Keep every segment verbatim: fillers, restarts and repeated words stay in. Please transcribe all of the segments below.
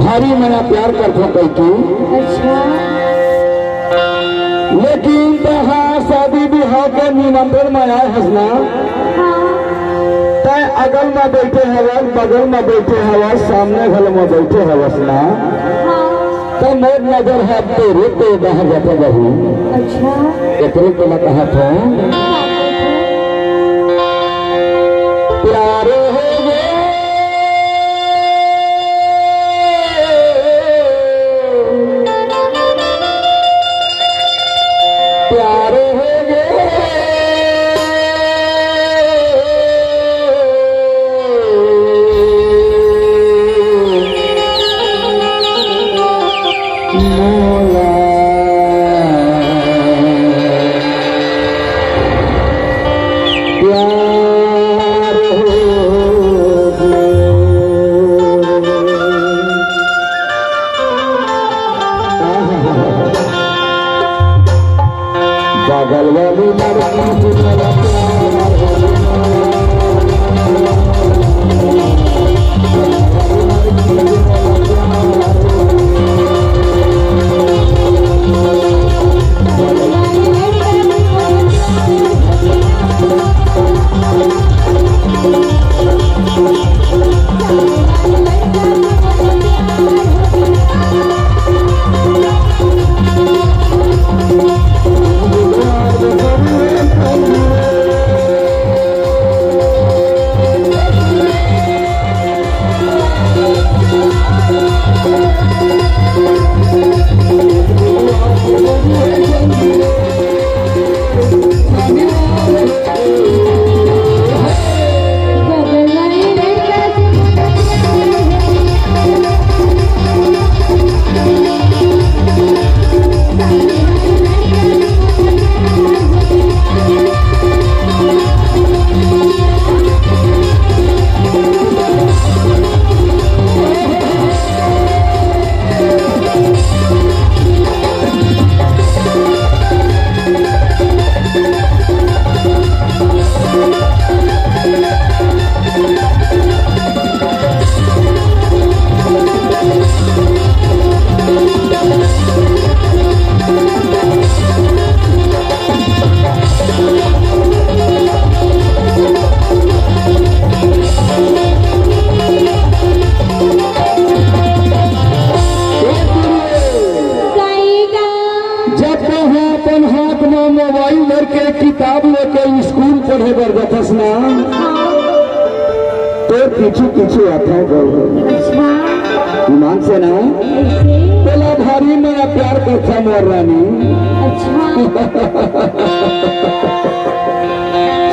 हरी मया प्यार करथों कहिके। अच्छा। लेकिन तहाँ शादी बिहाव के निमंत्रण में आए हस ना, हाँ। तैं अगल में बैठे हवस, बगल में बैठे हवस, सामने घल में बैठे हवस ना, हाँ। त मोर नजर ह तोरे तो डहर जाथे बहू। अच्छा। एकरे तो मैं कहत हूँ, प्यार हो गए, प्यार हो गए। मोला प्यार हो गए। बगल वाली लड़की से मेरा प्यार हो गया। जब तोहा अपन हाथ में मोबाइल धर के किताब लेके स्कूल पढ़े बर जाथस ना, तो पीछू पीछू आता गौरव। अच्छा। ईमान से ना, कैसे? तोला भारी मया प्यार करथा मोर रानी। अच्छा।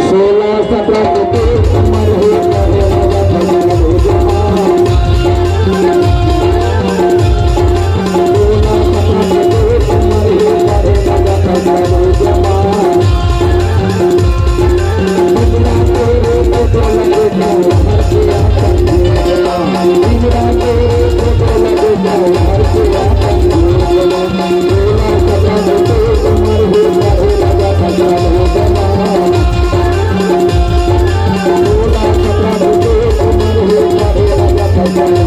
सोलह सत्रह के तेज उम्र हो, करे लगा था जवान। सोलह सत्रह के तेज उम्र हो, करे लगा था जवान।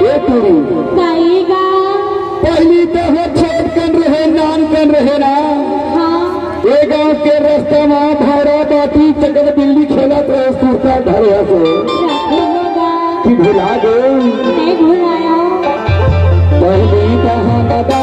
ए टूरी। काई गा? पहली तो हो छोट कन रहे, नान कन रहे ना। हाँ। ए गांव के रास्ता में भौरा बाटी चकर बिल्ली खेलत रहे, सुरता धरे हसे। सही में गा। कि भुला गए? नहीं भुलाया। पहली कहाँ दादा?